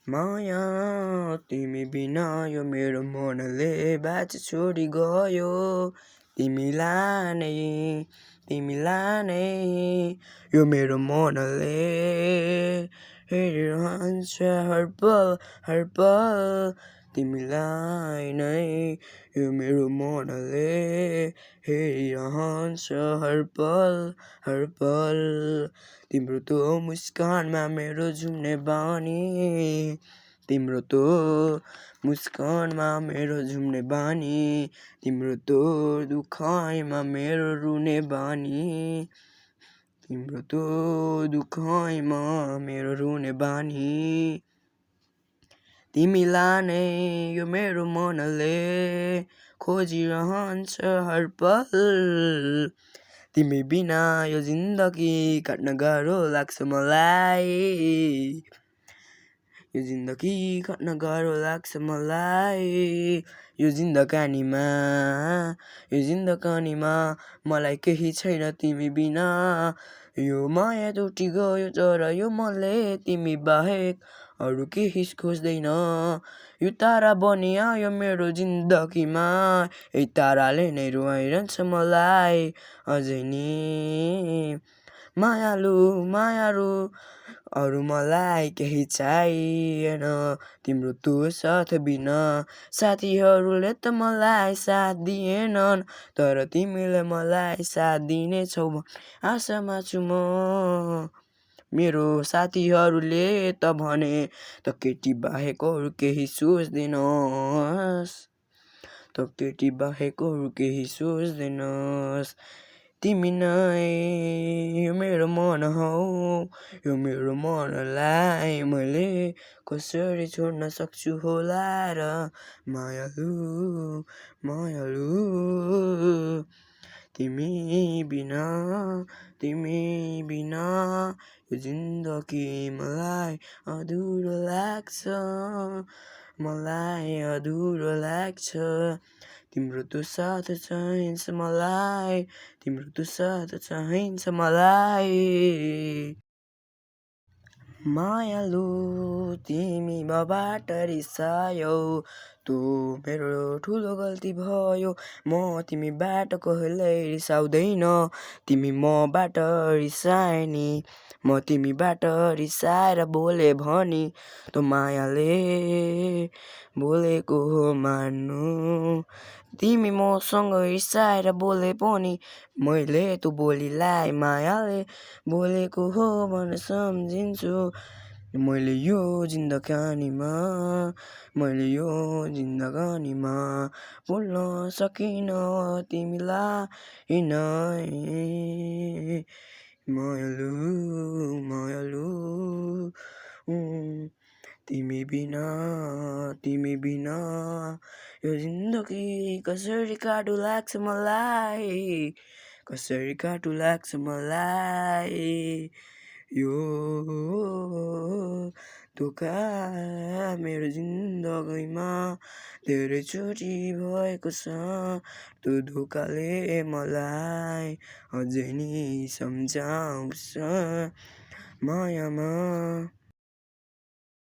माया तिमी बिना यो मेरो मनले बाँची छोडी गयो तिमीलाई नै यो मेरो मनले हेरिरहन्छ हर पल तिमीलाई नै यो मेरो मनले हेरिरहन्छ हर पल तिम्रो तो मुस्कानमा मेरो झुम्ने बानी तिम्रो तो मुस्कानमा मेरो झुम्ने बानी तिम्रो तो दुखाइमा मेरो रुने बानी तिम्रो तो दुखाइमा मेरो रुने बानी तिमीलाई नै यो मेरो मनले खोजिरहन्छ हर पल तिमी बिना यो जिन्दगी काट्न गाह्रो लाग्छ मलाई यो जिन्दगी काट्न गाह्रो लाग्छ मलाई यो जिन्दगानीमा मलाई केही छैन तिमी बिना यो माया टुटी गयो तर यो मनले तिमी बाहेक अरू केही खोज्दैन यो तारा बनि आयो मेरो जिन्दगीमा यही ताराले नै रुवाइरहन्छ मलाई अझै नि मायालु अरू मलाई केही चाहिएन तिम्रो तो साथ बिना साथीहरूले त मलाई साथ दिएनन् तर तिमीले मलाई साथ दिनेछौ आशामा छु म मेरो साथीहरूले त भने त केटी बाहेक अरू केही सोच्दैनस् तिमी नै यो मेरो मन हौ यो मेरो मनलाई मैले कसरी छोड्न सक्छु होला र मायालु तिमी बिना यो जिन्दगी मलाई अधुरो लाग्छ तिम्रो तो साथ चाहिन्छ मलाई मायालु तिमी मबाट रिसायौ तो मेरो ठुलो गल्ती भयो म तिमीबाट कहिल्यै रिसाउँदैन तिमी मबाट रिसाए नि म तिमीबाट रिसाएर बोले भनी त मायाले बोलेको हो मान्नु तिमी मसँग रिसाएर बोले पनि मैले त्यो बोलीलाई मायाले बोलेको हो भनेर सम्झिन्छु मैले यो जिन्दगानीमा भुल्न सकिन तिमीलाई नै मायालु तिमी बिना यो जिन्दगी कसरी काटु लाग्छ मलाई यो धोका मेरो जिन्दगीमा धेरैचोटि भएको छ त्यो धोकाले मलाई अझै नि सम्झाउँछ मायामा